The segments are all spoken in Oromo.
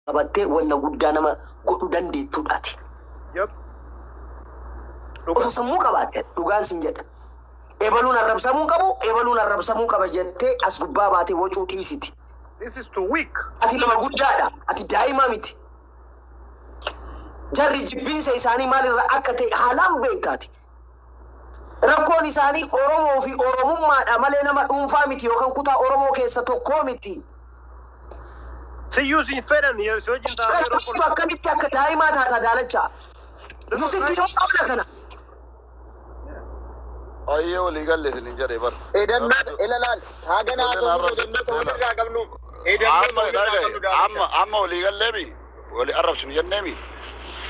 Qabattee wanna guddaa nama godhuu dandeettuudhaati. Osoo sammuu qabaatte, dhugaan sin jedha. Ebaluun arrabsamuu qabu, ebaluun arrabsamuu qaba jettee as gubbaa baatee wacuu dhiisiti. This is too weak. Ati nama guddaadha. Ati daa'ima miti. Jarri jibbiinsa isaanii maalirra akka ta'e haalaan beektaati. Rakkoon isaanii Oromoo fi Oromummaadha malee nama dhuunfaa miti yookaan kutaa Oromoo keessa tokkoo miti. Siyyuu sin fedhan si wajjin taa'anii yeroo Kanaaf akkamitti akka daa'imaa taata, Daalacha? Nu sitti himuu qabna kana. Ayyee, walii galle isin jedhe bar. Edannoo ila laal haagana haasofnu edannoo ta'uu irraa qabnu. Amma dhagaye, amma walii galleemi, walii arrabsinu jenneemi.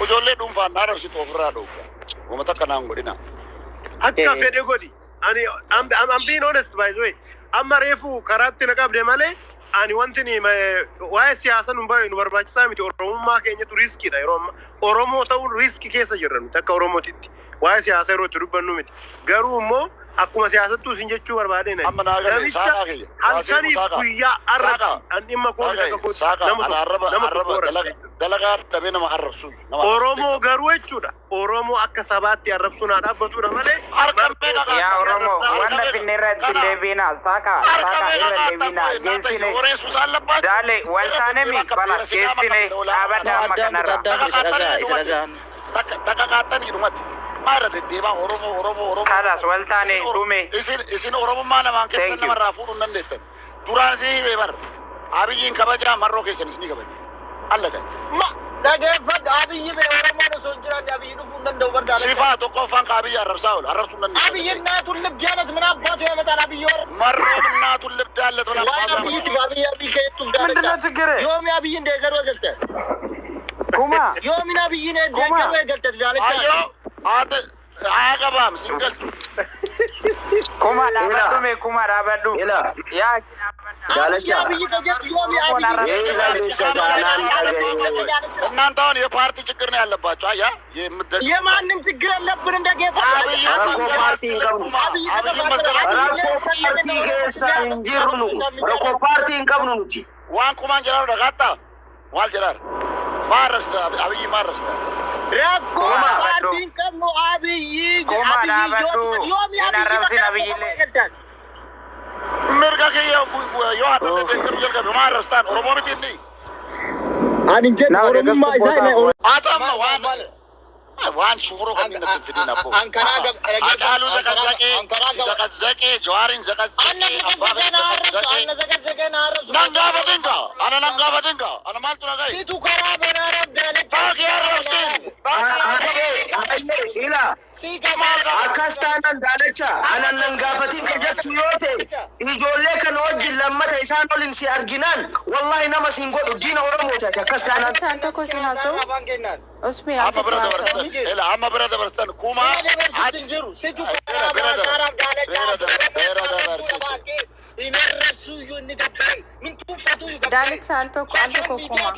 Ijoollee dhuunfaan arrabsitu ofirraa dhoofta. Uummata takka naan godhina. Akka fedhe godhi. Ani I'm being honest, by the way. Amma reefu karaatti na qabde malee ani wanti ni waa'ee siyaasa nu barbaachisaa miti. Oromummaa keenyatu riskiidha yeroo amma. Oromoo ta'uun risk keessa jirra nuti akka Oromootitti. Waa'ee siyaasaa yeroo itti dubbannu miti. Garuu immoo akkuma siyaasattuu isin jechuu barbaadeen ani. Amma naa galee Namicha saaqaa kiyya. halkaniif guyyaa arrabsi. An dhimma koo miti, akka kootti Saaqa nama ana tokko arraba nama arraba tokko dalaga arrabsi. dalagaa dhabee nama arrabsu. Nama Oromoo garuu jechuudha. Oromoo akka sabaatti arrabsuun haa dhaabbatudha malee. Harka meeqa? Yaa Oromoo, wanta finne irratti hin deebiina. Saaka, saaka irra deebiina. Geessine. Daale, waltaanemi bala geessine dhaabadha amma kanarra. Addaam, isa dhagaa, isa dhagaa. Takka qaaxxanii dhumatti. Maa irra deddeebaa Oromoo, Oromoo, Oromoo? Kalas waltaane dhume. Isin Oromummaa namaan Thank kennan you. namarraa fuudhuu hin dandeettan. Duraan isin himee bar. Abiyyiin kabajaa, marroo keessan isinii kabaja. Alla gahe. Ma dhageeffadhu, Abiyyi bee Oromoon osoo hin jiraanne Abiyyi dhufuu hin danda'u bar, Daalacha. Sifaa tokkoffaan ka Abiyyi arrabsaa oolu arrabsuu hin dandeettan. አብይ እናቱን ልብ ያለት ምን አባቱ ያመጣል? አብይ ወር Marroon እናቱን ልብ ያለት ምን waan አባቱ አብይት ያመጣል? አብይ አብይ ከየቱም ዳለቻ ምንድነው ችግር? ዮሚ አብይ እንደገሩ ገልተ Kuma. ዮሚን አብይን Kuma. እንደገሩ ገልተ ዳለቻ። Ayyoo haati አያገባም ሲንገልቱ። Kuma, dhaabadhu mee, kuma dhaabadhu. Ila Yaa Daalacha. አብይ ከጀት ዮሚ አብይ Eega keessa taanaan dhaga'e. እናንተ አሁን የፓርቲ ችግር ነው ያለባቸው። አያ የምትደግ የማንም ችግር የለብን። እንደ ጌታ አብይ Rakkoo paartii hin qabnu. አብይ አብይ መሰረት Rakkoo paartii keessa hin jirru nu. Rakkoo paartii hin qabnu nuti. waan kumaan jedharu dhagaattaa maal jedhaar maa arrabsita? Abiyyi maa arrabsita? rakkoo Kuma. paartiin qabnu አብይ Kuma አብይ dhaabadhu. ዮሚ Hin አብይ arrabsin Abiyyillee. ገልታል። Mirga kiyya yoo haadha deeggaruu jalqabe maa arrabsitaan? Oromoo miti inni. Ani jedhu Oromummaa isaa Haa ta'u, amma waan shufuroo kan inni natti fidin abbo. Hacaaluu zaqazzaqee, zaqazzaqee, Jawaarin zaqazzaqee, abbaa fedhe zaqazzaqee. Nan gaafatin kaa ana, nan gaafatin kaa ana, maaltu na gahe? Situ karaa banaa Daalacha. Baaqii arrabsin, baaqii arrabsin. Ila Maal gaafa? Akkas taanaan, Daalacha, anan nan gaafatin ka jettu yoo ta'e, ijoollee kana wajjin lammata isaan olin si arginaan wallahi nama siin godhu, diina Oromoo ta'e akkas taanaan. Isaan tokko siin haasa'u. Osmi Amma bira dabarsan, ila amma bira dabarsan kuma Hin jiru situ Bira karaa bira banaa bira bira dabarsite. Daalacha, al tokko, al tokko, kuma.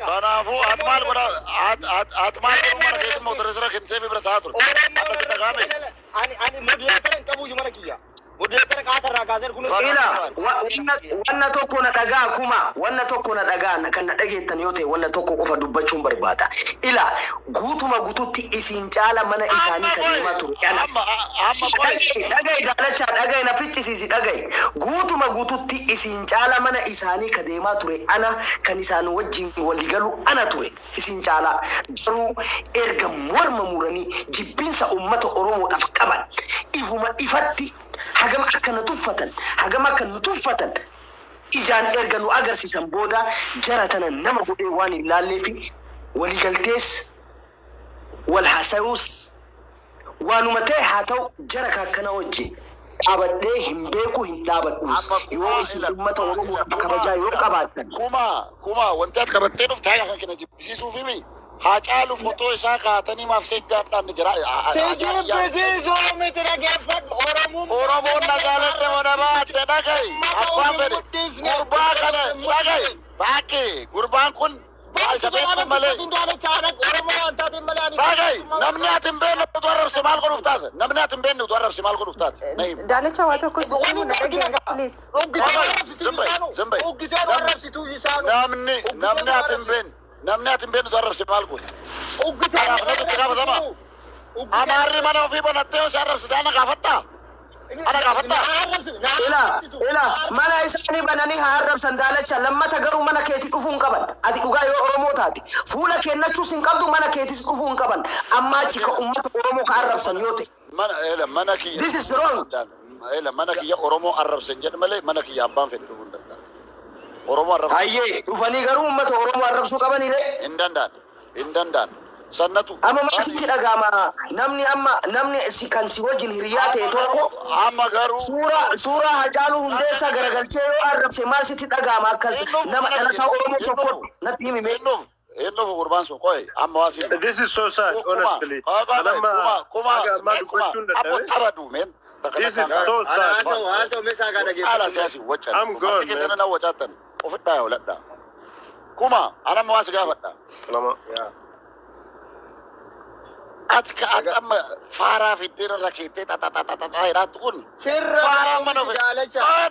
Kanaafuu ati maal godha? Ati maal godhu? Mana keessi motora kennitee bira taa'aa ture. Akka si dhagaame. Ani moderator hin qabu mana kiyya. Moderator qaatarraa kaasee kun Ila wanna tokko na dhagaa, kuma, wanna tokko na dhagaa. Kan na dhageettan yoo ta'e, wanna tokko qofa dubbachuun barbaada. Ila guutuma guututti isin caala mana isaanii kan deemaa ture ana. Amma qoy. Dhaga'i, dhaga'i, Daalacha, dhaga'i, na ficcisiisi, dhaga'i. Guutuma guututti isin caala mana isaanii ka deemaa ture ana, kan isaan wajjin waliigalu ana ture isin caala. Garuu erga morma muranii jibbinsa uummata Oromoodhaaf qaban ifuma ifatti hagam akka nu tuffatan, hagam akka nu tuffatan ijaan erga nu agarsiisan booda, jara tana nama godhee waan hin laalleefi waliigaltees wal haasayuus waanuma ta'e haa ta'u, jara akkana wajjin dhaabadhee hin beeku, hin dhaabadhus. Yoo isin uummata Oromoodhaaf kabajaa yoo qabaattan. Kuma wanti ati qabattee dhufte haqa kan kana jibbisiisuuf himi. Haacaalu footoo isaa kaatanii maaf seeggaadhaan jira. Si jibbisiisuu miti, dhaggeeffadhu, Oromummaa. Oromoon na jaalatte mana baatte, dhaga'i. Abbaan fedhe gurbaa kana dhaga'i. Baaqee gurbaan kun Isa beektu malee. Dhaga'i namni ati hin beekne utuu arrabse maal godhuuf taate? Namni ati hin beekne utuu arrabse maal godhuuf taate? Na himi. Daalacha waa tokko si himuu na dhagaye please. Zim ba'i. Namni ati hin beekne namni ati hin beekne utuu arrabse maal godhu? Kanaaf natu itti gaafatama. Amaarri mana ofii banattee yoo si arrabsite ana gaafattaa? Ana gaafattaa? Ila, ila, mana isaanii bananii haa arrabsan daalacha lammata garuu mana keetii dhufuu hin qaban. Ati dhugaa yoo Oromoo taate fuula kennachuus hin qabdu mana keetis dhufuu hin qaban. Amma achi ka uummata Oromoo ka arrabsan yoo ta'e. Mana ela mana kiyya. This is wrong. Ela mana kiyya Oromoo arrabsan jedhe malee mana kiyya abbaan fedhe dhufuu hin danda'an. Oromoo arrabsan Hayyee dhufanii garuu uummata Oromoo arrabsuu qabanidhe. hin danda'an. Hin danda'an. Sannatu. Amma maal sitti dhaga'ama namni amma namni si kan si wajjin hiriyaa ta'e tokko Amma garuu suuraa Hacaaluu Hundeessaa garagalchee yoo arrabse maal sitti dhaga'ama akkas nama dhalataa Oromoo tokkotti natti himi mee. Hin dhufu. Hin dhufu gurbaan sun qoy amma waa siin. This is so sad, honestly. Anamma Kuma haga ammaa dubbachuun abbo dadhabe. tapha duumeen. This is so sad. Haala siyaasii waccan. I'm gone, Masti keessa na wacaattan. Ofidhaa oladhaa. Kuma anamma waa si gaafadha. Lama. Ati ka ati amma faaraa fiddee irra keettee xaxaxaxaxaa jedhaattu kun faaraa mana ofii.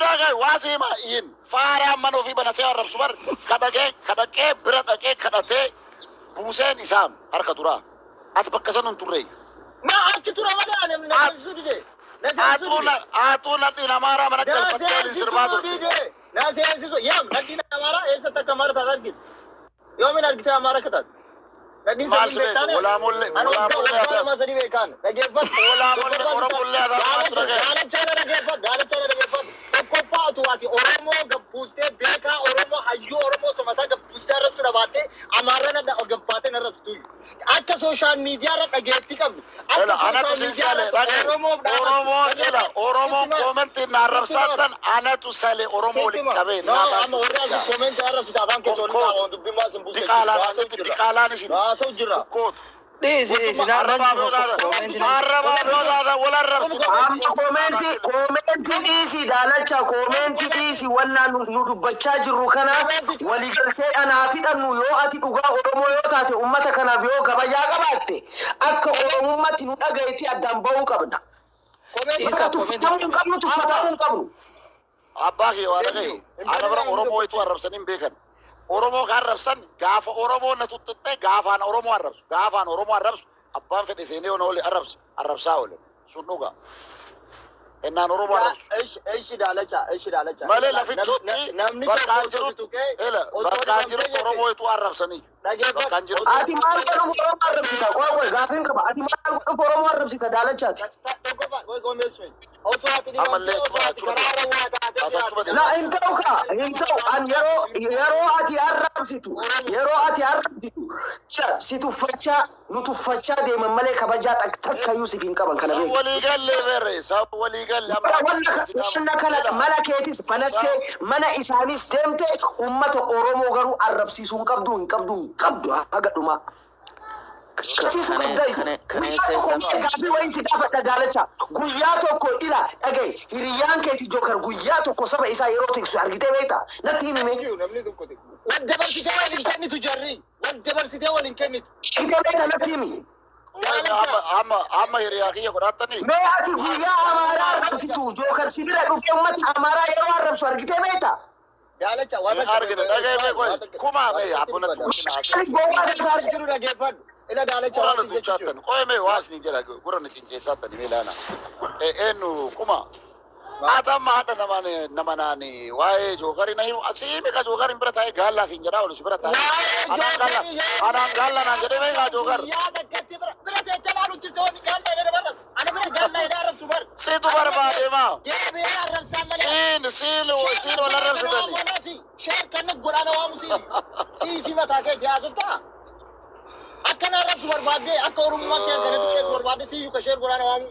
Dhaga'i waa si hima iyin faaraa mana ofii banatee arrabsu bar kadhaqee kadhaqee bira dhaqee kadhatee buuseen isaan harka duraa. Ati bakka san hin turre. Atuu nadhiin amaaraa mana galfattee waliin sirbaa turte. Maal si beeku? Olaamollee olaamollee haa ta'u. Olaamollee Oromollee haa ta'u maaltu dhaga'e? Tokkoffaatu ati Oromoo gabbuustee beekaa Oromoo hayyuu Oromoo somataa gabbuustee arrabsuu dhabaattee Amaarra gabbaatee arrabsitu. Akka sooshaal miidiyaa irra dhageettii qabdu. Akka Ela anatu sooshaal siin miidiyaa sale irratti dhaga'i. Oromoof Oromoon ela Oromoon koomentiin na arrabsaattan anatu sale Oromoo waliin qabee No, naa amma warri asii koomentii arrabsitu afaan keessa waliin taa'u dubbiin sin buusee Diqaalaan asitti diqaalaan isin Haasa'u jirra. bukkootu. Dhiisi dhiisi naan Arrabaa yoo taatan arrabaa yoo taatan wal arrabsitu. Amma koomeentii koomeentii dhiisi daalacha koomeentii dhiisi wannaa nu dubbachaa jirru kana waliigaltee anaa fixannu yoo ati dhugaa Oromoo yoo taate uummata kanaaf yoo kabajaa qabaatte akka Oromummaatti nu dhagayetti addaan ba'uu qabna. Bakka tuffatamuu hin qabnu tuffatamuu hin qabnu. Abbaa kee waa dhaga'i. Ana bira Oromoo wayituu arrabsanii hin beekan. Oromoo kan arrabsan gaafa Oromoo na tuttuqxe gaafaan Oromoo arrabsu. Gaafaan Oromoo arrabsu abbaan fedhe seenee yoo na oole arrabsu arrabsaa oole. Sun dhugaa. Ennaan Oromoo arrabsu. Ishi daalacha, ishi daalacha. Malee lafichotti Namni bakka tokko jirutti tuqee ela bakka jirutti Oromoo wayituu arrabsanii. Bakka jirutti. Ati maal godhuuf Oromoo arrabsita? Qoy qoy gaafiin qaba. Ati maal godhuuf Oromoo arrabsita daalachaati? Ammallee achuma La hin ta'u kaa hin ta'u an yeroo yeroo ati arrabsitu yeroo ati arrabsitu si tuffachaa nu tuffachaa deeman malee kabajaa takkayyuu siif hin qaban kana beeku. Walii gallee beerre sab walii galle amma Wanna kana mana keetis banattee mana isaanis deemte uummata Oromoo garuu arrabsiisuu hin qabdu hin qabdu hin qabdu haga dhumaa. Arrabsiisuu qabda Can I say something? Gaaffii wayii si gaafadha daalacha. Guyyaa tokko ila dhagaye hiriyyaan keeti jookar guyyaa tokko saba isaa yeroo tiksu argitee beektaa natti himi mee. Namni tokko wal dabarsitee wal hin kennitu jarri. Wal dabarsitee wal hin kennitu. Argitee beektaa natti himi. Amma amma hiriyaa kiyya godhattanii Mee ati guyyaa Amaaraa arrabsitu jookar si bira dhufee uummata Amaaraa yeroo arrabsu argitee beektaa. Daalacha waan hin argine dhagaye mee qoy kumaa mee abbona tuuchina Maaliif gowwaa tasaa jiru dhageeffadhu. Ila daalacha gurra waan na si jechuudha. tuuchaattan qoy mee waasni jedha gurra na cinceessaattan mee laana eenyu kuma Ata amma hadha nama nama naani waa'ee jookari na himu asii ka jookari bira taa'ee gaallaa siin jedhaa oolu si bira taa'ee anaan gaalla anaan gaalla naan jedhee mee kaa jookar Guyyaa takkatti bira bira teessee laalu jirte wanni gaalla jedhee barrasu. Ana bira gaalla jedhee arrabsu bar. Situ barbaade maa Deebi'ee arrabsaa malee. siin siin siin wal arrabsitani Sheer kan godhaana waamu siin. Sii si mataa kee jaasoftaa. Akkana arrabsu barbaaddee akka oromummaa kee kanatti keessa barbaaddee siyyuu ka sheer godhaana waamu.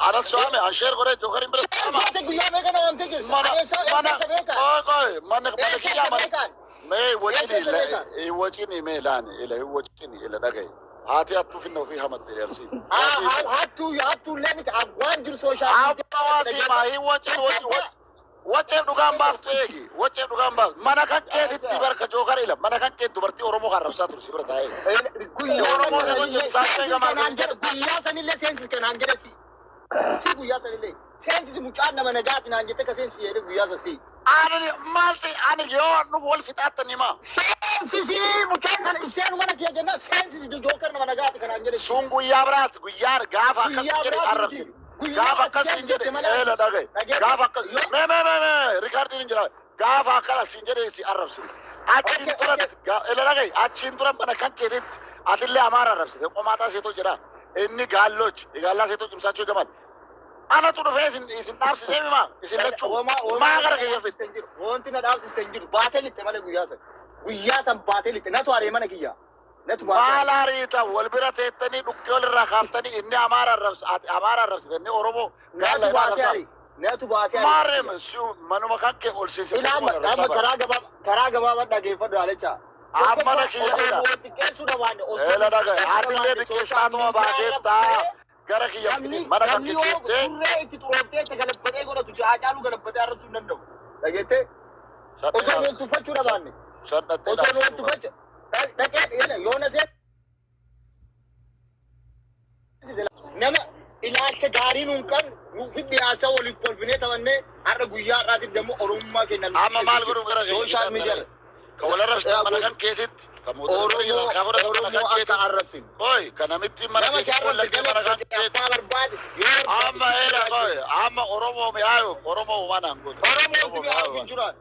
Anas soame an sheer godhee jookariin bira Sheer goote guyyaa meeqa na waamtee jirta? mana Eessa mana eessa beekaa? qoy qoy mana mana Eessa kiyyaa mana beekaan? mee wacini Eessa beekaa? wacini mee laani ila wacini ila dhagaye haati hattuu finna ofii hamatte arsiin Hattuu hattuu illee miti waan jiru sooshaal Abba waasii maa hin wacin wacin Waceef dhugaan baaftu eegi. Waceef dhugaan baaftu. Mana kan keetitti barka jookar ila. Mana kan kee dubartii Oromoo kan rabsaa ture si bira taa'ee. Guyyaa sanillee jedhe guyyaa sanillee seensis kanaan jedhe si. Si guyyaa sanillee seensisi mucaan nama nagaati naan jette ka seensi jedhe guyyaa san si. Ani maal si ani yoo nuuf wal fixaattan himaa. Seensisi mucaan kana iseen mana kiyya jenna seensisi jookar nama nagaati kanaan jedhe. Sun guyyaa biraati guyyaa gaafa akkas jedhe arrabsine. Gaafa akkas hin jedhe eela dhagaye. Gaafa akkas mee mee mee mee rikaardiin hin jira. Gaafa akkas hin jedhe si arrabsine. Achiin duratti eela dhagaye achiin dura mana kan keetitti atillee amaara arrabsite qomaataa seetoo jedha. Inni gaalloch gaallaa seetoo cimsaachuu gamal. Anatu dhufee isin isin dhaabsisee mimaa isin lachuu maa gara kiyya fidde. Wanti na dhaabsiste hin jiru baatee lixxe malee guyyaa san. Guyyaa san baatee lixxe natu haree mana kiyya. Natu baatee. Maal hariita wal bira teettanii dhukkee walirraa kaaftanii inni amaara arrabsa ati amaara arrabsite inni Oromoo gaalla Natu baasee arrabsa. hari. Natu baasee hari. Maarreem siu manuma kan kee ol seensifte Ilaa amma amma karaa gabaabaa dhageeffadhu haalecha. Amma mana kiyya fida. Xiqqeessuu dhabaanne osoo. Eela dhagaye atillee xiqqeessaatuma baateettaa gara kiyya Namni fide mana kan namni kee yoo teettee surree itti xuroftee itti galabbatee godhatu Haacaaluu galabbatee arrabsuu hin danda'u. Dhageettee osoo nu tuffachuu dhabaanne. sadhattee Osoo nu tuffachuu dhaqee yoo na seensise nama ilaalcha gaarii nuun qabnu nuuf dhiyaasa waliif kolfinee taphannee har'a guyyaa har'aatti immoo oromummaa keenya nu Amma maal godhuuf gara kiyya Sooshaal miidiyaa. Ka wal arrabsite mana kan keetitti ka mootummaa Oromoo ka fudhatan mana Oromoo kan akka keetitti. arrabsinu. Oi ka namitti mana Nama si keetitti arrabse wallagge mana kan galabbatee keetitti. abbaa barbaade yoo Amma eela qoy amma Oromoo mi'aayu Oromoo uumaan godhu. Oromoo wanti mi'aayu hin jiraan.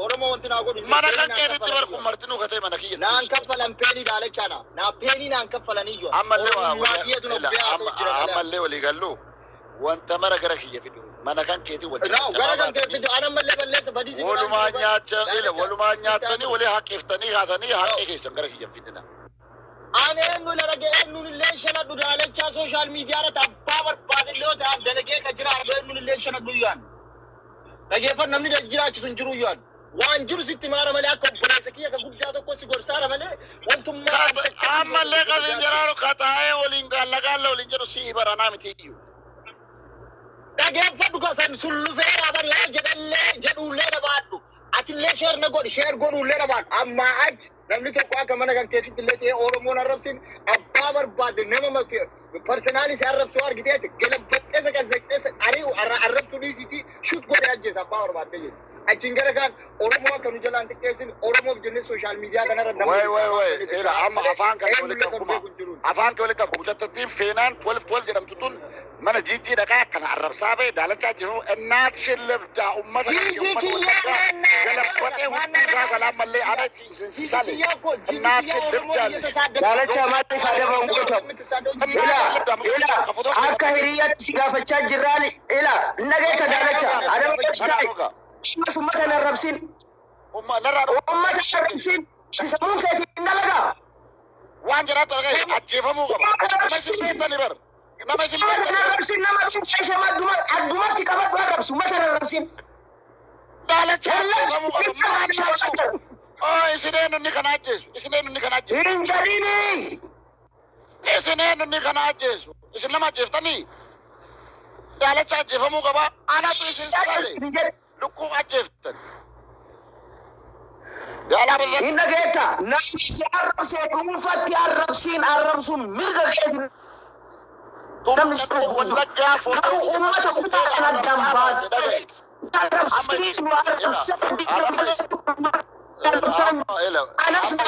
Oromoo wanti naa godhu hin jiru. Mana Peenii kan naan keetitti kaffalan bar kun iyyuu. martinuu katee mana kiyya. Naan kaffalan peenii daalachaana. Naa peenii naan kaffalan iyyuu. Ammallee waa Oromummaa kiyyatu na gubbee haasa'u jira malee. ammallee walii gallu wanta mara gara kiyya fidu mana kan keetii wal Naa gara kan kee fidu ana mallee balleessa badii si Walumaa nyaachaa ila walumaa nyaatanii walii haqqiftanii haatanii haqqee keessan gara kiyya fidina. Ani eenyu ila dhagee eenyuun illee shanadhu daalachaa sooshaal miidiyaa irratti abbaa barbaade illee yoo ta'an dalagee ka jiraatu eenyuun illee shanadhu iyyaan. Dhageeffan namni jiraachisu hin jiru iyyaan. Waan jiru sitti maara malee akka obboleessa kiyya ka guddaa tokko si gorsaara malee wantummaa Ammallee qabiin jiraaru kataa'ee waliin gaalla gaalla waliin jedhu si'i baranaa miti iyyuu. Dhageeffadhu kasan sullufeera bari yoo jedhallee jedhuullee dhabaadhu. Atillee sheer na godhi sheer godhuullee dhabaadhu. Ammaa achi namni tokko akka mana kan keetitti illee ta'ee Oromoon arrabsin abbaa barbaadde nama parsenaalii si arrabsuu argiteeti galabbattee saqazzaqxee ari'u arrabsuu dhiisiiti shut godhe ajjeesa abbaa barbaadde jedhu. Achiin gara kaan Oromoo akka nu jalaan xiqqeessin Oromoof jennee sooshaal miidiyaa kanarra nama Way way way ila amma afaan kan wali qabkuma afaan kan wali qabku mucattattiin feenaan 12 12 jedhamtu tun mana jiijjii dhaqaa kana arrabsaa ba'e daalachaa jiru innaat shillabdaa ummata kan Jiijjii ummata kiyyaa wallaggaa galabbatee hudduu isaa salaam mallee ana sale innaat shillabdaa Daalacha maaliif adaba hin gootamu? Ila, ila, akka hiriyaatti si gaafachaa jirraali. Ila, nageetta daalacha. Adaba gochuudhaan. Ammas uummata hin arrabsin. Narraa Uummata hin arrabsin. Si sammuun keetiin hin dalagaa. waan jiraatu argaa ajjeefamuu qaba. Nama isin beektani bar. Nama isin Uummata hin beektani. arrabsin. Nama dhuunfaa ishee addumatti qabadhu arrabsi. Uummata hin arrabsin. Daalacha ajjeefamuu qaba. Maal ajjeesu? Oh, isin eenyu inni kana ajjeesu? Isin eenyu inni kana ajjeesu? Hin jedhini. Isin eenyu inni kana ajjeesu? Isin nama ajjeeftanii? Daalacha ajjeefamuu qaba. Anatu isin sale. Lukkuu ajjeeftan. Daalaa bal'aa. Hin dhageetta. Namni si arrabsee dhuunfatti arrabsiin arrabsuun mirga keetiin namni si Wallaggaa garuu uummata kutaadhaan addaan baasee arrabsiin nu arrabsee anas na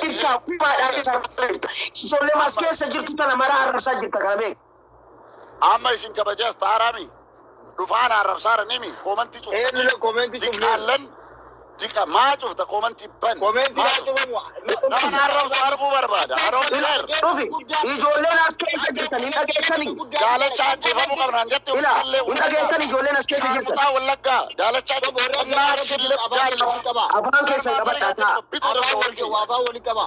jirta kumaadhaan isa arrabsaa jirta. Ijoollee mas keessa jirtu tana maraa arrabsaa jirta kana beek. Amma isin kabajaas taaraami. Dhufaan arrabsaara nimi koomantii cufta. Eenyulee koomentii cufnee. Diqaallan diqa maa cufta koomantii ban. Koomentii Maa haa cufta? cufamu. Nama na arrabsu arguu barbaada. I don't care. Dhufi ijoolleen as keessa jirtan hin dhageessanii. Daalacha ajjeefamuu qabnaan jette Ila uffallee hin dhageessanii ijoolleen as keessa jirtan. Muxaa wallaggaa daalacha ajjeefamuu shillif jaallu. Afaan keessan qabadhaa ta'a. Bituu danda'u warri Afaan walii qaba.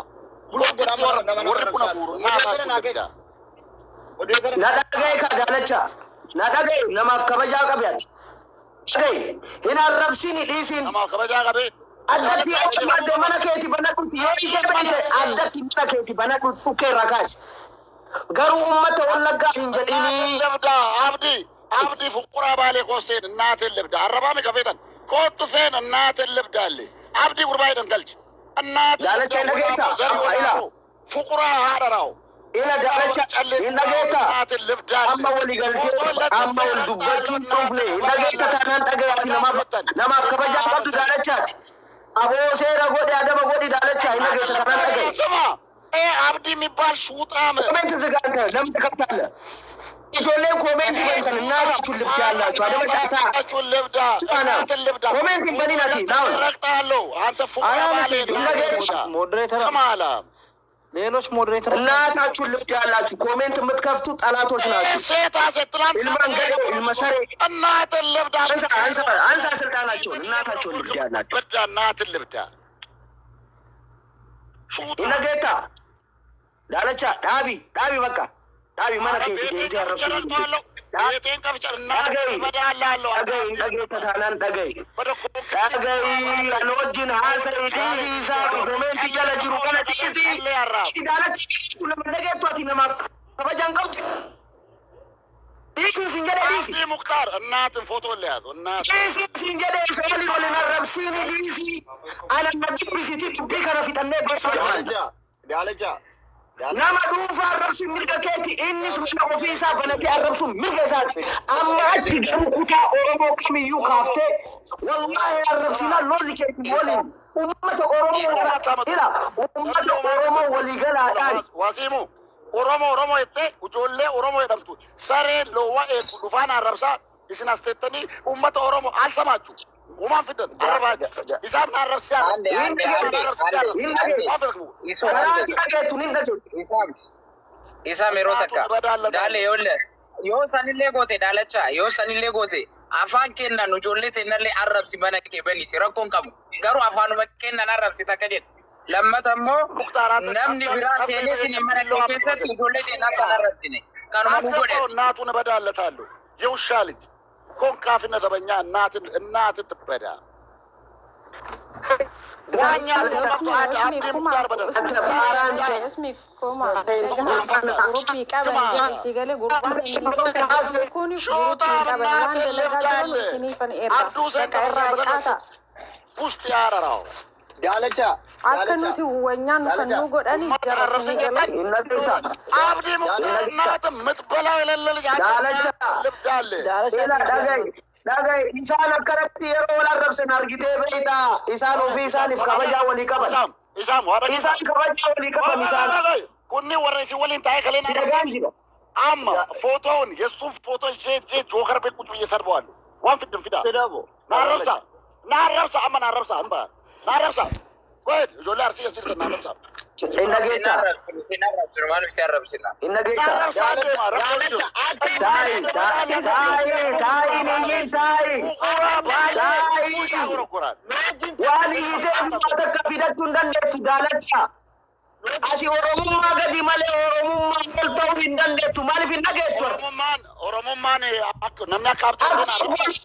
warri kun abuuru naasaa kun Na dhagaye ka daalacha. Na dhagaye namaaf kabajaa qabe ati. Dhagaye hin arrabsin dhiisin. Namaaf kabajaa qabee. Addatti yoo barbaadde mana keeti banadhu yoo ishee beekte addatti mana keeti banadhu dhukkee irraa kaasi. Garuu uummata wallaggaa hin jedhinii. Labdaa abdii abdii fuquraa baalee kooseen naateen labdaa arrabaa mi kafeetan Kootu seena naatin libdaalle. Abdii gurbaa jedhan galchi. Annaatin Daalacha hin dhageetta? Ila. Fuquraa haadha raawu. Ila daalacha hin dhageetta? Naatin libdaalle. Amma walii galtee amma wal dubbachuun dhufne hin dhageetta taanaan dhagayaati namaaf kabajaa qabdu daalachaati. Aboo seera godhi adaba godhi daalacha hin dhageetta taanaan dhagaye. ስማ አብዲ የሚባል ሹጣም ኮሜንት ዝጋ አንተ ለምን ትከፍታለህ? Ijoolleen ኮሜንት ይበልጣል እናታችሁን ልብዳ ያላችሁ አደመ ጫታ እናታችሁን ልብዳ እናትን ልብዳ ኮሜንት ይበኒ ናቲ ናውን ረግጣለሁ። አንተ ፉቅራ ባሌ ሞዴሬተር ከማላ ሌሎች ሞዴሬተር እናታችሁን ልብዳ ያላችሁ ኮሜንት የምትከፍቱ ጠላቶች ናችሁ። ሴት ሴት ትላንት Ilmaan gadhee ilma saree እናትን ልብዳ አንሳ አንሳ አንሳ ስልጣናቸውን እናታቸውን ልብዳ ያላችሁ ልብዳ እናትን ልብዳ ሹጣ Innageetta daalacha dhaabi dhaabi bakka dhaabi mana keeti deemtee arrabsuu ቤቴን ከፍቼ እናትን እበዳላለሁ። dhagahi hin dhageetta taanaan dhagahi dhagahi ana wajjin haasa'i dhiisii isaa koomeentii jala jiru kana dhiisii daalachi nama dhageettu ati namaaf kabajaan qabdu dhiisii sin jedhe dhiisi አብዲ ሙክታር እናትን ፎቶ ለያዙ እናት dhiisii sin jedhe isa waliin waliin arrabsiini dhiisii ana na jibbisiiti dubbii kana fixannee beekama. Daalacha. Daalacha. Nama dhuunfaa arrabsuun mirga keeti innis mana ofii isaa banatee arrabsuun mirga isaati. Amma achi garuu kutaa Oromoo kamiyyuu kaaftee wallaahi arrabsinaa lolli keeti waliin uummata Oromoo ila uummata Oromoo waliigalaadhaan Wasiimu Oromoo Oromoo jettee ijoollee Oromoo jedhamtu saree loowwa eeggu dhufaan arrabsaa isin as teettanii uummata Oromoo al samaachuu uumaan fidan arrabaa isaan na arrabsisaa Ande, ande, ande, ande, ande. Iso karaa ati dhageettu ni dhageettu. Isaam yeroo takka daale yoo yoo sanillee goote daalacha yoo sanillee goote afaan kennan ijoollee teennallee arrabsi mana kee baniiti rakkoon qabu garuu afaanuma kennan arrabsi takka jedhe lammata immoo namni biraa seeneetiin mana kee keessatti ijoollee teenna akka hin arrabsine kanuma nu አስገባው godheeti. እናቱን እበዳለታለሁ የውሻ ልጅ ኮንካፊነ ዘበኛ እናትን እናት ትበዳ ዋኛ አብዲ ሙክታር በደ Osmi koma guruppii qaban jedhe galee gurbaan inni kun guruppii qaban waan dalagaa jiran isiniifan erga bakka irraa dhiqaata. ውስጥ ያረራው Daalacha. Akka nuti wanyaan kan nu godhani jara isinii galee. Hin dhageetta. አብዲ ሙክታር እናት የምትበላው የሌለ ልጅ Daalacha. ልብዳለ Ila dhagahi dhagahi isaan akkanatti yeroo wal arrabsan argitee beektaa isaan ofii isaaniif kabajaa walii qaban. ኢሳም ኢሳም ዋረ Isaan kabajaa walii qaban isaan kunni warra isin waliin taa'ee kaleen si dhagaan jira. amma ፎቶውን የእሱን ፎቶ ይዤ ይዤ ጆከር ቤት ቁጭ ብዬ ሰድበዋለሁ። ዋን ፍድም ፊዳ Sidabo. ናረብሳ ናረብሳ አማ ናረብሳ አምባ ናረብሳ ቆይት ijoollee arsii keessa ናረብሳ Hin dhageetta. Hin arrabsinu maaliif si arrabsina? Hin dhageetta. ናረብሳ deema rakkoo Taa'i taa'i taa'i taa'i niyyiin taa'i. ቁራ ባይ ውሻ ጎረጎራል Waan hiitee takka fidachuu hin dandeettu daalacha. Ati Oromummaa gadi malee Oromummaa ol ta'uu hin dandeettu. Maaliif hin dhageettu ati? Oromummaan Oromummaan akka namni akka abdii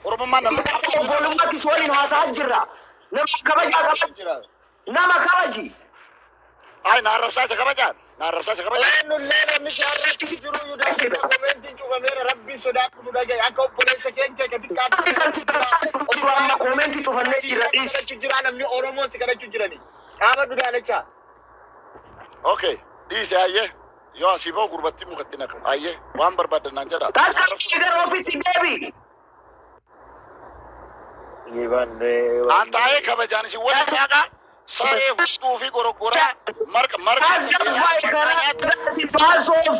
Oromummaan namni akka abdii Obbolummaatti si waliin haasa'aa jirra. Nama kabajaa qaba. Nama kabaji. Ay naarrabsaa isa kabajaan naarrabsaa isa kabajaan. Eenyullee namni jaarratti jiru iyyuu daalacha koomeentiin cufameera rabbiin sodaadhu nu dhagaye akka obboleessa keenya ka xiqqaatti. Kan si taasisaa jiru amma koomeentii cufannee jirra dhiis. Kadhachuu jira namni Oromoon si kadhachuu jirani. Dhaabadhu daalacha. Okay dhiise ayyee yoo asii bahu gurbattii mukatti naqu ayyee waan barbaadan naan jedha. Taasifamee gara ofitti deebi. An taa'ee kabajaan isin waliin nyaaqaa saree huccuu fi goroggoraa marqa marqa. Tasgabbaa'e karaa irratti baasuuf.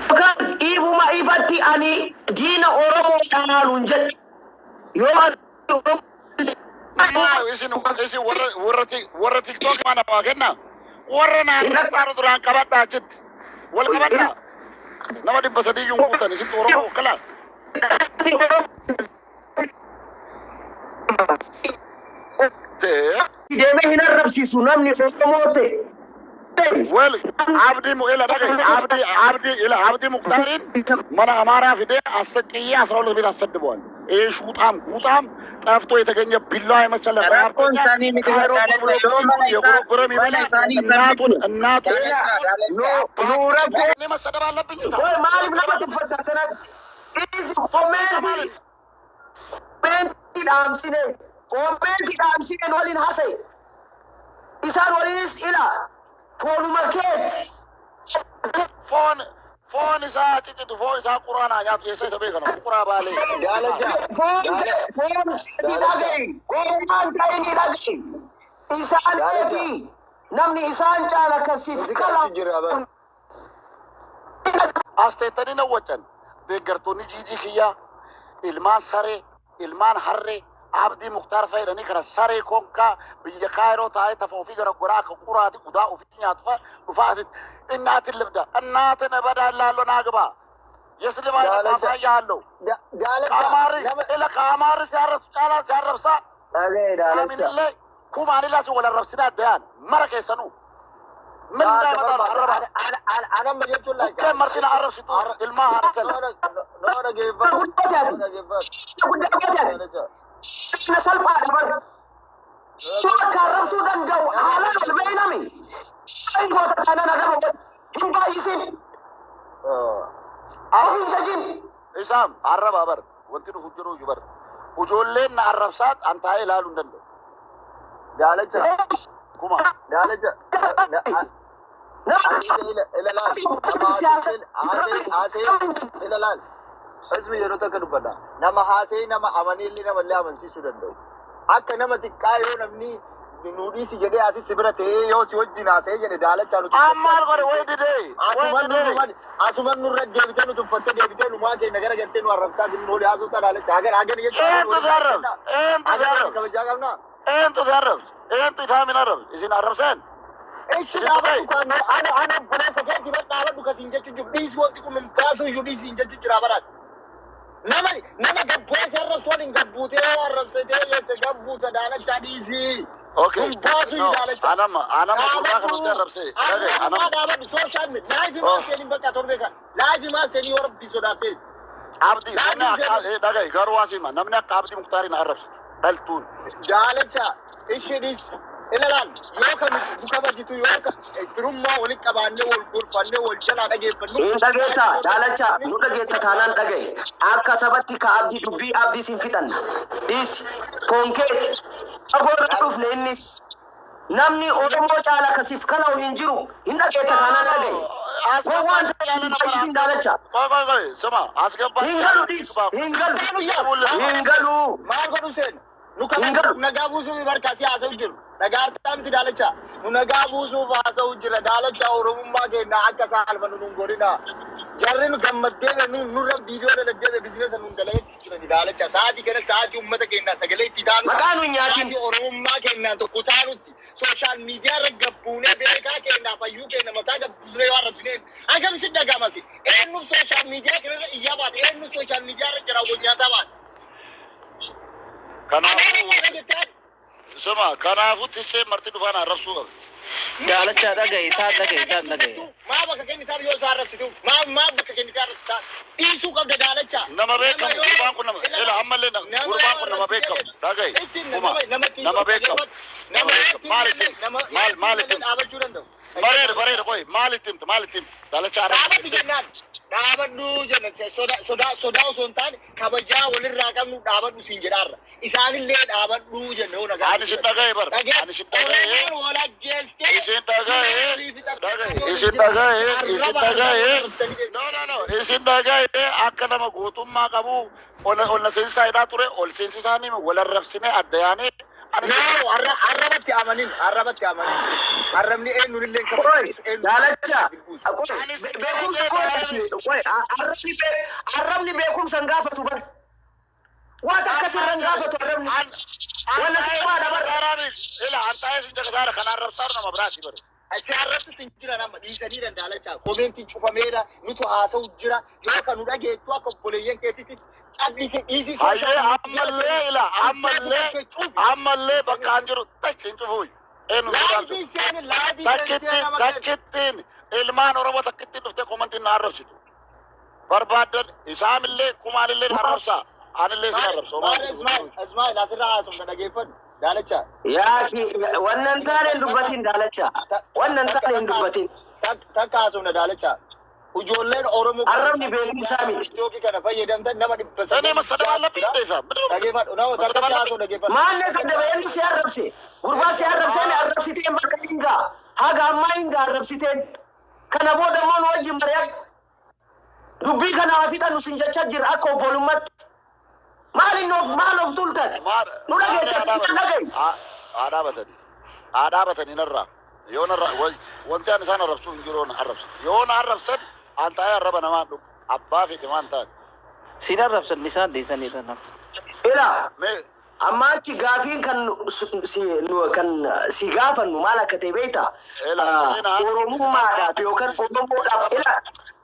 Yookaan ifuma ifatti ani diina Oromoo caalaaluun jedhe. Yoo ani Oromoo Isin isin warra warra warra tiktook mana waa kenna warra naannoo saara duraan qabadhaa achitti wal qabadhaa nama 300 yuun guutan isin Oromoo kala. Deemee hin arrabsiisu namni Oromoo ta'e. Well, Abdi mu ila dhagaye Abdi Abdi ila Abdi Muktaarin mana Amaaraa fidee አሰቅዬ 12 ቤት አሰድበዋል። ይሄ ሹጣም ጉጣም ጠፍቶ የተገኘ ቢላዋ የመሰለ Rakkoon isaanii miti ካይሮ daalacha ብሎ yoo mana isaa የጎረጎረ የሚበላ mana isaanii እናቱን እናቱን daalacha daalacha. Nu rakkoo እኔ መሰደብ አለብኝ። Maaliif nama tuffata kanatti? Dhiisi comment dhaamsine, comment dhaamsine waliin haasa'e. Isaan waliinis ila foonuma keeti. Foon isaa ciccitu, foon isaa quraanaa nyaatu, eessa isa beekana quraa baalee. Daalacha. Foon keeti dhaga'i. Foon ta'ini dhaga'i. Isaan keeti. Namni isaan caala kasiif kala. Jira bara. As teettanii na waccan deeggartoonni jiijii kiyyaa, ilmaan saree, ilmaan harree, Abdii Muktaar fayyadanii kana saree konkaa biyya Kaayiroo taa'ee tafa ofii gara goraa akka quraati qudaa ofii nyaatu fa'a dhufaa asitti innaati libda innaati na badaa laalloo naa gabaa የስልባ ያለው Daalacha. kaamaarri Nama ila kaamaarri si arrabsu caalaa si arrabsaa Dhaga'i daalacha. saaminillee kumaanillee si wal arrabsinaa dayaan mara keessanuu min daamataan arrabaa Anamma jechuun laata. bukkeen marsina arrabsitu ilmaa haadha. Nama dhageeffatu. Guddaa Nama dhageeffatu. guddaa guddaa. Daalacha. Na salphaadha bar. Yoo akka arrabsuu danda'u haalaan ol beeynami. Hin goota taanaan arraba godhu. Hin baay'isin. Of hin jajin. Isaam arrabaa bar wanti dhufu jiru iyyuu bar ijoolleen na arrabsaat an taa'ee ilaaluu hin danda'u. Daalacha. Kuma Daalacha. Ila laal. Hizbi yeroo takka dubbadha. Nama haasee nama amaniillee namallee amansiisuu danda'u. Akka nama xiqqaa yoo namni nu dhiisi jedhee asii si bira ta'ee yoo si wajjin haasee jedhe daalachaa nuti. Ammaal godhe way didee way Asuman didee nurra asuman nurra deebitee nu tuffattee deebitee numaa keenya gara gartee nu arrabsaa jiru nu haasuu ta'a daalacha. Hagar hagar jechuun. Eentu si arrabse? Eentu si Hagar arrabse? kabajaa qabnaa. Eentu si arrabse? Eentu isaamin arrabse? Isin arrabseen? Ishi dhaabadhu kan ana ana obboleessa keetii bar dhaabadhu kasiin jechuun jiru dhiisi, wanti kun nun baasuu iyyuu dhiisiin jechuun jira baraan. Nama gabbu'ee arrabsu waliin gabbuutee yoo arrabsitee jette gabbuuta daalachaa dhiisii. Okay. Nun baasuu iyyuu No, daalacha. anama gurbaa kanatti arrabse. Dhagaye Arrabsaa anama. dhaabadhu social media live maal seeniin bakka torbee kan live maal seenii yoo rabbi sodaatee. Abdii namni akka dhagaye garuu waa sima namni akka Abdii Muktaarin arrabsu dhaltuun. Daalacha ishee dhiisi. Ilalaan yoo kan nu kabajitu yoo kan firummaa walitti qabaannee wal gorfannee wal jalaa dhageeffannu. Hin dhageetta daalacha, nu dhageetta taanaan dhagaye. Akka sabatti ka abdii dubbii abdii sin fixanna. Dhiisi foon keeti. Fagoo irraa dhufne innis. Namni Oromoo caala kasiif kala'u hin jiru. Hin dhageetta taanaan dhagaye. Waan ta'e hin baay'isin daalacha. Qoy qoy qoy sima as gabbaa. Hin galu dhiisi. Hin galu. Hin galu. Maal godhu seen nu Hin galu. Nagaa buusuuf barkaasii haasa'u jiru. Nagaa harkaa miti daalacha. Nu nagaa buusuuf haasa'u jira daalacha. Oromummaa keenya akka saalfannu nun godhina. Jarri nu gammaddee nu nurra viidiyoo dalagdee bizinesa nun dalagachuu jirani daalacha. Sa'aatii kana sa'aatii uummata keenyaa sagalee itti taanu. Maqaa nu hin nyaatin. Sa'aatii oromummaa keenyaan tokko taanutti. Social media irra gabbuunee beekaa keenyaa fayyuu keenya mataa gabbuunee yoo arrabsineen hagam si dhagaamasi. Eenyuuf social media kanarra iyyaa baate? Eenyuuf social media irra jira wal nyaataa baate? Kanaafuu sima kanaafuu tiksee marti dhufaan arrabsuu qabdi. Daalacha dhagaye, isaan dhagaye, isaan dhagaye. Maa bakka kennitaaf yoo isaa arrabsitu maa bakka kennitee arrabsitaa dhiisuu qabda daalacha. Nama beekamu gurbaan kun nama ila ammallee gurbaan kun nama beekamu dhagaye kuma nama beekamu nama beekamu maal itti maal maal itti dhaabachuu danda'u. Bareeda bareeda qoy maal itti himta maal itti himta daalacha Dhaabadhu arrabsu. Jennaan dhaabadhu jenna soda soda sodaa osoo hin taane kabajaa walirraa qabnu dhaabadhu siin jedhaarra. Isaanillee dhaabadhu jenna yoo nagaa. Ani si dhagaye bar ani si dhagaye. Oromoon wal ajjeestee. Isin dhagaye dhagaye isin dhagaye isin dhagaye no no no isin dhagaye akka nama gootummaa qabu ol ol na seensisaa hidhaa ture ol seensisaanii wal arrabsine adda yaanee ani. No, arrabatti amanin, arrabatti amanin. Arrabni eenyuun illee hin Oi, kabachiisu, eenyuun daalacha. illee hin Beekumsa koo qoy arrabni beekumsa hin gaafatu bar. Waan akkasirra hin gaafatu arrabni. Wanna salphaadha bar. Ila an taa'ee sin jagasaara kan arrabsaaru nama biraati bar. Si arrabsutti hin jiran amma dhiisanii daalacha. Commentiin cufameera, nutu haasa'u jira. Yoo kan nu dhageettu akka obboleeyyan keessatti callisee dhiisii. Hayyee ammallee ila ammallee ammallee bakka an jiru tachi hin cufuuy. Eenyu sodaatu? Live seeni live Takkitti takkittiin ilmaan Oromoo takkittiin dhuftee commentiin na arrabsitu. Barbaaddan isaamillee kumaalillee na arrabsaa. Anillee sin arrabsa. Maal Ismail Ismail asirraa haasofna dhageeffadhu daalacha. Yaaki wannan taane hin dubbatin daalacha. Wannan taane hin dubbatin. Takka haasofna daalacha. Ijoolleen Oromoo Arrabni beekumsaa miti. TikTokii kana fayyadamtan nama dhibba እኔ መሰደብ አለብኝ እንዴ? ሳ ምንድን ነው Dhageeffadhu nama መሰደብ takka አለብኝ? haasoo dhageeffadhu. Maanne saddabe eenyu si arrabse? Gurbaa si arrabseen arrabsiteen bakka hingaa. Haga ammaa hingaa arrabsiteen. Kana booda immoo nu wajjin mari'adhu. Dubbii kana haa fixannu sin jechaa jirra akka obbolummaatti. Maal inni of maal of tultan? Nu dhageette dhaga'i. Haa dhaabatanii. Haa dhaabatanii narraa. Yoo narraa wanti ani isaan arrabsuu hin jiru yoo na arrabsan. Yoo na arrabsan an taa'ee arraba namaan dhugu. Abbaa fedhe waan ta'an. Siin arrabsan isaan dhiisaniidha nama. Ilaa Mee amma achi gaafiin kan si kan si gaafannu maal akka ta'e beektaa? Oromummaadhaaf yookaan Oromoodhaaf ila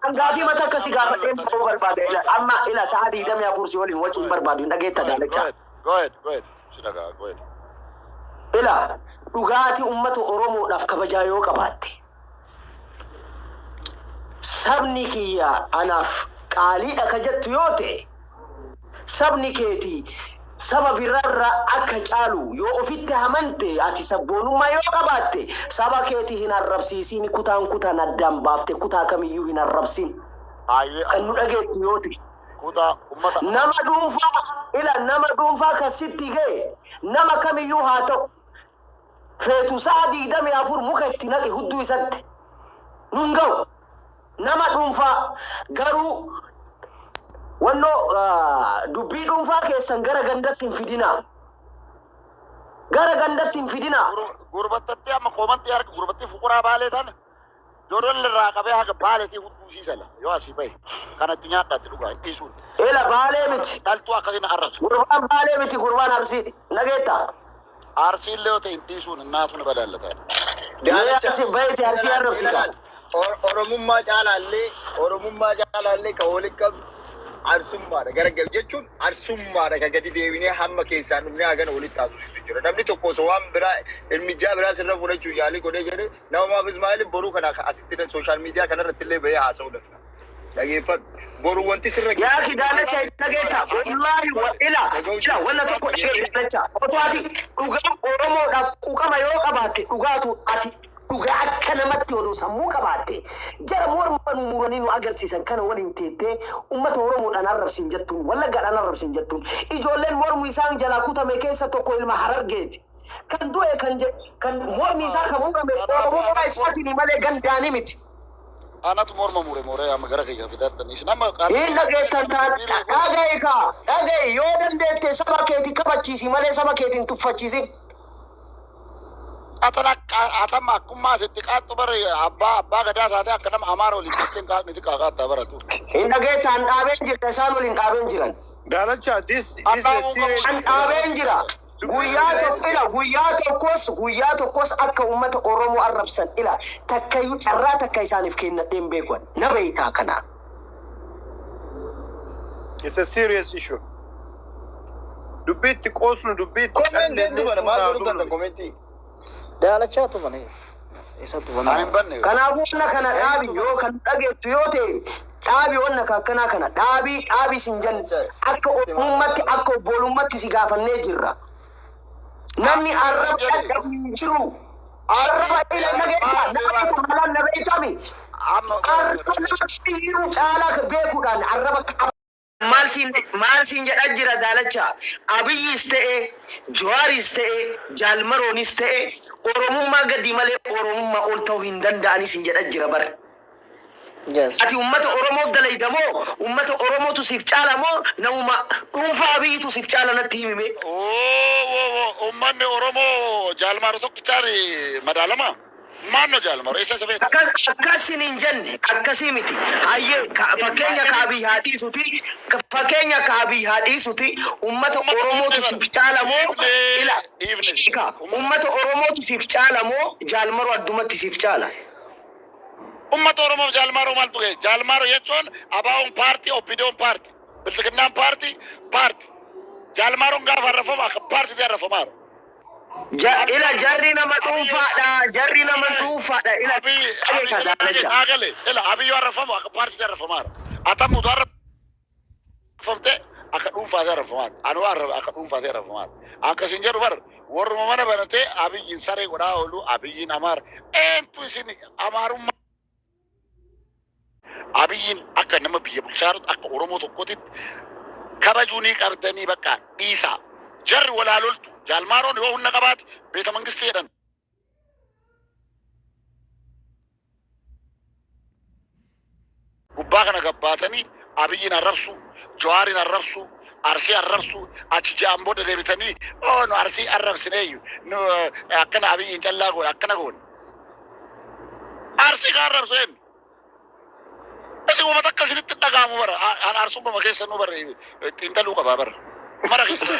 kan gaafii mata akka si gaafadheen ta'uu barbaada ila amma ila sa'a 24 si waliin wacuun barbaadu hin dhageetta go daalacha. ahead, go ahead, go ahead. Si dhagaa, go ahead. Ila dhugaatii uummata Oromoodhaaf kabajaa yoo qabaatte sabni kiyya anaaf qaaliidha ka jettu yoo ta'e sabni keetii saba biraarraa akka caalu yoo ofitti amante ati sabboonummaa yoo qabaatte saba keetii hin arrabsiisin kutaan kutaan addaan baafte kutaa kamiyyuu hin arrabsin Hayyee kan nu dhageettu yoo ta'e. kutaa uummata Nama dhuunfaa ila nama dhuunfaa kan sitti ga'e nama kamiyyuu haa ta'u feetu sa'a 24 muka itti naqi hudduu isatti nun ga'u nama dhuunfaa garuu wannoo dubbii dhuunfaa keessan gara gandatti hin fidinaa gara gandatti hin fidinaa gurbattatti amma koomantii harka gurbattii fuquraa baalee tana Jordan irraa qabee haga baaleetii hudduu siisala yoo asii bahe kanatti nyaadhaatti dhugaa hin dhiisuun. Ila baalee miti Dhaltuu akkasiin arrabsu. gurbaan baalee miti gurbaan arsii nageetta Arsii illee yoo ta'e hin dhiisuun naatu ni badaallata. Mee arsii baheeti arsii arrabsita. Oromummaa caalaallee kan waliin qabdu arsummaadha. Gara jechuun arsummaadha kan gadi deebinee hamma keessaan dhufnee hagana walitti haasofsiisu jira. Namni tokko osoo waan biraa irmijaa biraa sirra fudhachuu yaalii godhee jedhee namaaf Ismaa'eel boruu kana asitti social media kanarratti illee bahee haasa'uu danda'a. Dhageeffadhu. Boruu wanti sirra Yaa kidaalacha dhageetta wallaahi ila ila wanna tokko dhageetta otoo ati dhugaa Oromoodhaaf quuqama yoo qabaatte dhugaatu ati dhugaa akka namatti oduu sammuu qabaatte jara morma nu muranii nu agarsiisan kana waliin teettee ummata Oromoodhaan arrabsiin jettuun Wallaggaadhaan arrabsiin jettuun ijoolleen mormu isaan jalaa kutame keessa tokko ilma Harargeeti. Kan du'e kan kan mormi isaa kan murame Oromummaa isaatiin malee gandaanii miti. Anatu morma mure moree amma gara kiyya fidattan isin amma Hin dhageettan taan dhaga'i kaa dhaga'i yoo dandeette saba keeti kabachiisi malee saba keetiin tuffachiisin. Atan akka atamma akkummaa asitti qaattu bara abbaa gadaa taatee akka nama Amaara waliin jetteen qaatni xiqqaa qaattaa baratu. Hin dhageettan dhaabeen jira isaan waliin dhaabeen jiran. Daalacha, this is a serious. An dhaabeen jira. Guyyaa tokko ila guyyaa tokkos akka uummata Oromoo arrabsan ila takkayyuu carraa takka isaaniif kennadheen beekuan na beeytaa kana. It's a serious issue. Dubbiitti qoosnu dubbiitti Commentiin dubara maal godhuu danda'a commentii? Daalachaatu mana isatu Ani mana. hin banne. Kanaafuu wanna kana dhaabi yoo kan dhageettu yoo ta'e dhaabi wanna akkanaa kana dhaabii dhaabi sin jenna akka oromummaatti akka obbolummaatti si gaafannee jirra. Namni arraba dhadhabu hin jiru. Arraba ila nageessa nama tokko malaan na beekami. Amma Arraba nama dhiiru caalaa beekuudhaan arraba qaba. Maal siin jedhaa jira daalacha Abiyyis ta'e Jawaaris ta'e Jaalmaroonis ta'e Oromummaa gadi malee Oromummaa ol ta'uu hin danda'anis siin jedhaa jira bara. Yes. Ati ummata Oromoof dalayda moo ummata Oromootu siif caala moo namuma dhuunfaa Abiyyitu siif caala natti himime. Oo, uummanni Oromoo Jaalmaaro tokkichaan madaalama. Maanno Jaalmaaro eessa isa beekta? Akkas sin hin jenne akkasii miti. Hayyee fakkeenya ka Abiy haa dhiisuti fakkeenya ka Abiy haa dhiisuti ummata Oromootu siif caala moo ila Dhiifne. ka ummata Oromootu siif caala moo Jaalmaroo addumatti siif caala. Uummata Oromoof Jaalmaaroo maaltu ga'e? Jaalmaaroo jechuun ABO'n paartii, OPDO'n paartii, Bilxiginnaan paartii, paartii. Jaalmaaroon gaafa arrafamu akka paartiitti arrafamaara. Ila jarri nama dhuunfaadha jarri nama dhuunfaadha ila dhageeka daalacha. Agale, ila Abiyyoo arrafamu akka paartiitti arrafamaara. Atammu utuu arrafamte akka dhuunfaatti arrafamaara. Anuu akka dhuunfaatti arrafamaara. Akkasin jedhu bar warruma mana banatee Abiyyiin saree godhaa oolu Abiyyiin Amaara. Eentu isin Amaarummaa Abiyyiin akka nama biyya bulchaa jirutti, akka Oromoo tokkootitti kabajuu ni qabdanii, bakka dhiisaa. Jarri walaa loltu. Jaalmaaroon yoo humna qabaate beeta mangistii jedhan. Gubbaa kana gabbaatanii Abiyyiin arrabsu, Jawaarin arrabsu, Arsii arrabsu, achi ja'an booda deebitanii, "Oo, nu Arsii arrabsineeyyu, nu akkana Abiyyiin callaa goone, akkana goone." Arsii ka arrabsu eenyu? Isin uummata akka isinitti dhaga'amu bara. An Arsummaa keessa nu bara xiinxaluu qabaa bara. Mara keessa.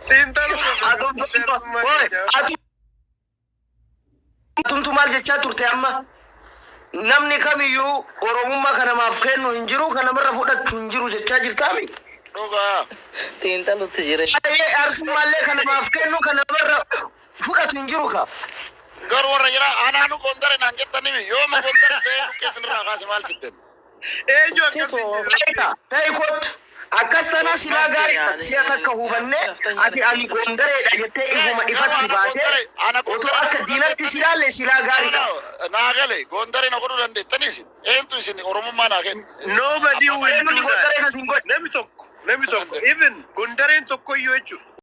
Xiinxaluu qabna. Atumtu maal jechaa turte amma? Namni kamiyyuu Oromummaa kana namaaf kennu hin jiru, kan namarra fudhachuu hin jiru jechaa jirtaami. Dhugaa. Xiinxalutti jira. Baay'ee Arsummaallee kan namaaf kennu, kan namarra fudhatu hin jiru ka. Garuu warra jira anaanu Gondare naan jettanii, yooma Gondare ta'ee dhukkee isinirraa kaase maal fiddan? Eenyu akkasii? Ta'ika ta'e kottu. Akkas tanaa silaa gaariidha. Si'a takka hubannee ati ani Gondareedha jettee ifuma ifatti baatee otoo akka diinatti silaalle silaa gaariidha. Naa gale, Gondare na godhuu dandeettanii isin. Eentu isin Oromummaa naa kenna? Nobody will Eenyu do that. Gondaree kasin godhe? Namni tokko, namni tokko, even Gondareen tokko iyyuu jechuudha.